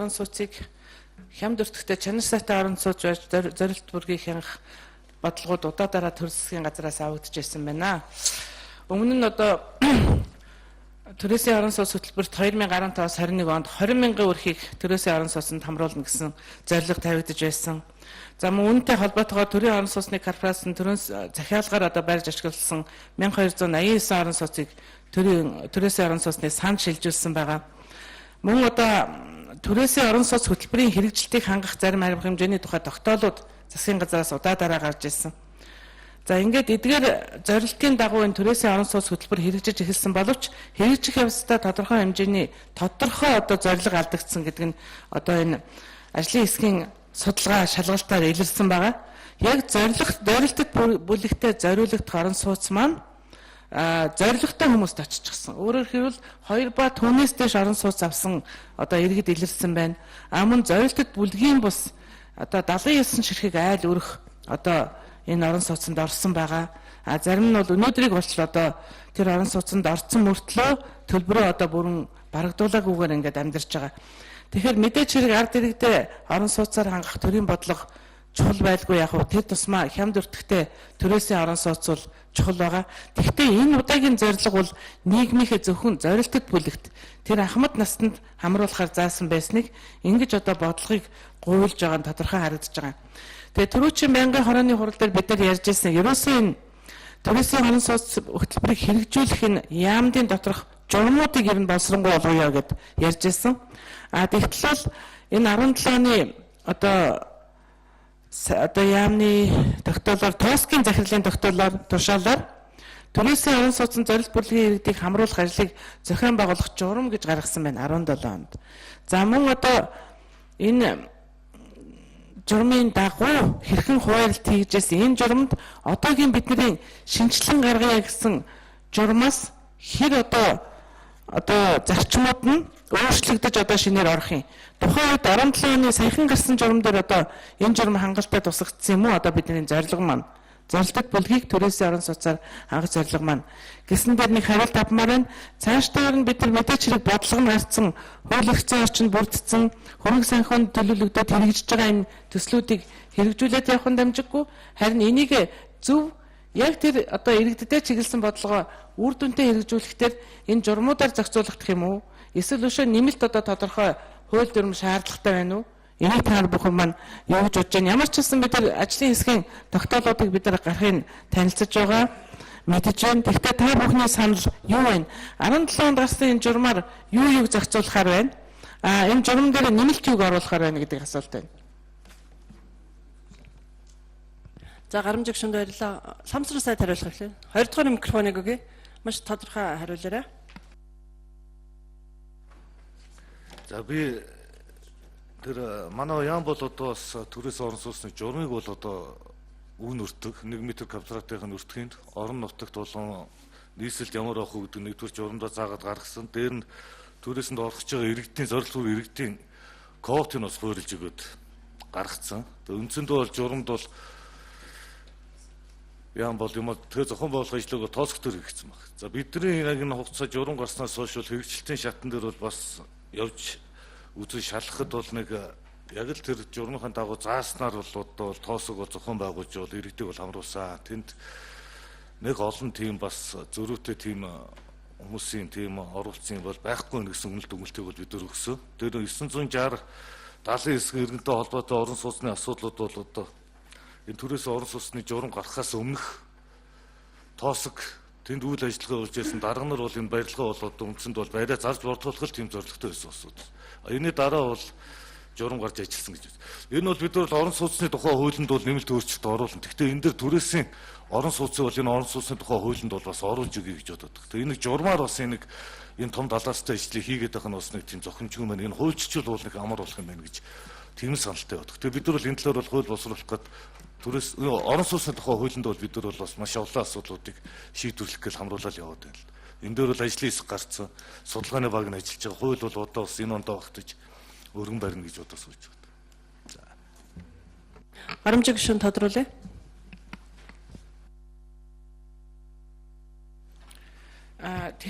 орон сууцыг хямд өртөгтэй чанар сайтай орон сууц байж зорилт бүргийг хянах бодлогууд удаа дараа төр засгийн газраас авагдаж байсан байна. Өмнө нь одоо төрөөсийн орон сууц хөтөлбөрт 2015-аас 21 онд 20 мянган өрхийг төрөөсийн орон сууцанд хамруулна гэсэн зорилго тавигдаж байсан. За мөн үүнтэй холбоотойгоор төрийн орон сууцны корпорацийн төрөөс захиалгаар одоо барьж ашигласан 1289 орон сууцыг төрийн төрөөсийн орон сууцны санд шилжүүлсэн байгаа. Мөн одоо төрөөсийн орон сууц хөтөлбөрийн хэрэгжилтийг хангах зарим арга хэмжээний тухай тогтоолууд засгийн газраас удаа дараа гарч ирсэн. За ингээд эдгээр зорилтын дагуу энэ төрөөсийн орон сууц хөтөлбөр хэрэгжиж эхэлсэн боловч хэрэгжих явцдаа тодорхой хэмжээний тодорхой одоо зорилго алдагдсан гэдэг нь одоо энэ ажлын хэсгийн судалгаа шалгалтаар илэрсэн байгаа. Яг зорилго зорилтод бүлэгтээ зориулагдах орон сууц маань зорилготой хүмүүст оччихсан. Өөрөөр хэлбэл 2 ба түүнээс дээш орон сууц авсан одоо иргэд илэрсэн байна. А мөн зорилтод бүлгийн бус одоо 79 ширхэг айл өрөх одоо энэ орон сууцнд орсон байгаа. А зарим нь бол өнөөдрийг болтол одоо тэр орон сууцнд орцсон мөртлөө төлбөрөө одоо бүрэн барагдуулаагүйгээр ингээд амьдарч байгаа. Тэгэхээр мэдээч хэрэг ард иргэдээ орон сууцаар хангах төрийн бодлого чухал байлгүй яг уу тэр тусмаа хямд өртөгтэй төрөөсийн орон сууц бол чухал байгаа. Тэгэхдээ энэ удаагийн зорилго бол нийгмийнхээ зөвхөн зорилтод бүлэгт тэр ахмад настанд хамруулахаар заасан байсныг ингэж одоо бодлогыг гуйлж байгаа нь тодорхой харагдаж байгаа. Тэгээ түрүүчийн байнгын хорооны хурал дээр бид нар ярьж байсан. Ерөөсөө энэ төрөөсийн орон сууц хөтөлбөрийг хэрэгжүүлэх энэ яамдын доторх журмуудыг ер нь боловсронгуй болгоё гэд ярьж байсан. А тэгтэл бол энэ 17 оны одоо яамны тогтоолоор Тоскийн захирлын тогтоолоор тушаалаар төрөөсийн орон сууцны зорилт бүлгийн иргэдийг хамруулах ажлыг зохион байгуулах журам гэж гаргасан байна 17 онд. За мөн одоо энэ журмын дагуу хэрхэн хуваарлт хийжсэн энэ журамд одоогийн бидний шинжилэн гаргая гэсэн журмаас хэр одоо зарчмууд нь өөрчлөгдөж одоо шинээр орох юм. Тухайн үед 17 оны саяхан гарсан журам дээр одоо энэ журам хангалттай тусагдсан юм уу? Одоо бидний зорилго маань зорилтод бүлгийг төрөөсийн орон сууцаар хангах зорилго маань гэсэн дээр нэг хариулт авмаар байна. Цаашдаар нь бид нар мэдээч хэрэг бодлого нь гарцсан, хууль эрх зүйн орчинд бүрдсэн, хөрөнгө санхүүнд төлөвлөгдөд хэрэгжиж байгаа энэ төслүүдийг хэрэгжүүлээд явах нь дамжиггүй. Харин энийг зөв яг тэр одоо иргэддээ чиглэсэн бодлогоо үр дүнтэй хэрэгжүүлэхдээ энэ журмуудаар зохицуулах юм уу? Эсвэл өшөө нэмэлт одоо тодорхой хууль дүрм шаардлагатай байна уу? Энийг та нар бүхэн маань юу гэж бодож байна? Ямар ч байсан бид нар ажлын хэсгийн тогтоолуудыг бид нар гарахыг танилцаж байгаа, мэдэж байна. Тэгэхдээ та бүхний санал юу вэ? 17 онд гарсан энэ журмаар юу юуг зохицуулахаар байна? А энэ журам дээр нэмэлт юуг оруулахаар байна гэдэг асуулт байна. За гарамжиг шүнд баярлалаа. Самсар сайд хариулах эхлэв. 2 дугаар микрофоныг өгье. Маш тодорхой хариулаарай. За би тэр манай яам бол одоо бас төрөөс орон сууцны журмыг бол одоо үн өртөг 1 м квадратын өртөгийн орон нутагт болон нийслэлд ямар авах вэ гэдэг нэгдүгээр журамдаа заагаад гаргасан. Дээр нь төрөөсөнд орох гэж байгаа иргэдийн зорилгоор иргэдийн квотыг бас хуваарлж өгөөд гаргацсан. Тэгээ үндсэндээ бол журамд бол яам бол юм тэгээ зохион байгуулах ажлыг тооцох төр хийгдсэн баг. За бидний яг энэ хугацаа журам гарснаас хойш бол хэрэгжилтийн шатн дээр бол бас явж үзэн шалгахад бол нэг яг л тэр журмынхаа дагуу зааснаар бол одоо бол тоосог бол зохион байгуулж бол иргэдийг бол хамруулсан. Тэнд нэг олон тийм бас зөрүүтэй тийм хүмүүсийн тийм оруулсан юм бол байхгүй гэсэн үнэлт өгөлтийг бол бид өгсөн. Тэр 960 79 иргэнтэй холбоотой орон сууцны асуудлууд бол одоо энэ төрөөс орон сууцны журам гарахаас өмнөх тоосог тэнд үйл ажиллагаа болж байсан дарга нар бол энэ барилгаа бол одоо үндсэнд бол бариа зарж бордуулах л тийм зорилготой байсан асуудал. Энэний дараа бол журам гарч ажилласан гэж байна. Энэ бол бид нар бол орон сууцны тухай хуулинд бол нэмэлт өөрчлөлт оруулна. Гэхдээ энэ дэр түрээсийн орон сууцыг бол энэ орон сууцны тухай хуулинд бол бас оруулж өгье гэж бодод. Тэгээ энэ журмаар бас энэ энэ том далаастай ажлыг хийгээд байх нь бас нэг тийм зохимжгүй маань энэ хуульчилчул бол нэг амар болох юм байна гэж тийм саналтай байдаг. Тэгээ бид нар бол энэ талаар бол хууль боловсруулах гээд түрээс орон сууцны тухай хуулинд бол бид нар бол бас маш олон асуудлуудыг шийдвэрлэх гэж хамруулаад яваад байна л. Энэ дээр бол ажлын хэсэг гарцсан. Судалгааны баг нь ажиллаж байгаа. Хууль бол одоо бас энэ ондоо багтаж өргөн барина гэж одоо сууж байгаа. За. Гарамжиг гишүүн тодруулъя.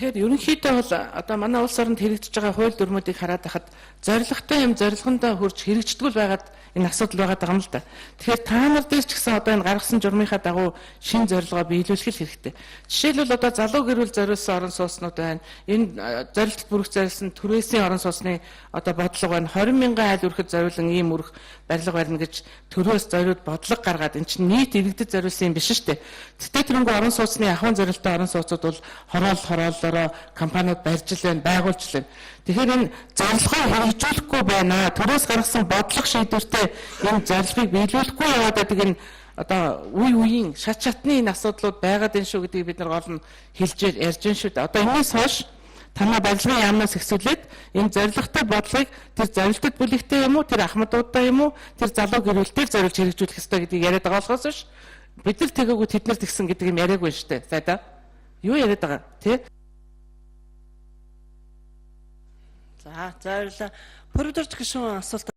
Тэгэхээр ерөнхийдөө бол одоо манай улс оронд хэрэгжиж байгаа хууль дүрмүүдийг хараад байхад зорилготой юм зорилгондоо хүрч хэрэгждэггүй байгаад энэ асуудал байгаад байгаа юм л да. Тэгэхээр та нар дээр ч гэсэн одоо энэ гаргасан журмынхаа дагуу шинэ зорилгоо биелүүлэх хэрэгтэй. Жишээлбэл, одоо залуу гэр бүл зориулсан орон сууцнууд байна. Энэ зорилтод бүрэх зориулсан түрээсийн орон сууцны одоо бодлого байна. 20 мянган айл өрхөд зориулан ийм өрх барилга барина гэж төрөөс зориуд бодлого гаргаад, эн чинь нийт иргэдэд зориулсан юм биш шүү дээ. Тэгтээ тэрнгүү орон сууцны ахуйн зорилттой орон сууцуд бол хороол хорооллороо компаниуд барьж л байна, байгуулж л байна. Тэгэхээр энэ зорилгоо хэрэгжүүлэхгүй байна. Төрөөс гаргасан бодлого шийдвэртэй энэ зорилгыг биелүүлэхгүй яваад байдаг энэ одоо үе үеийн шат шатны энэ асуудлууд байгаад байна шүү гэдгийг бид нар гол нь хэлж ярьж байна шүү дээ. Одоо энэс хойш танай барилгын яамнаас эхлүүлээд энэ зорилготой бодлогыг тэр зорилтод бүлэгтэй юм уу, тэр ахмадуудаа юм уу, тэр залуу гэр бүлтэй зориулж хэрэгжүүлэх ёстой гэдгийг яриад байгаа болохоос биш, бид нар тэгээгүй, тэд нар тэгсэн гэдэг юм яриаггүй шүү дээ. За да. Юу яриад байгаа тий? За, за, баярлалаа. Пүрэвдэрч гишүүн асуулт.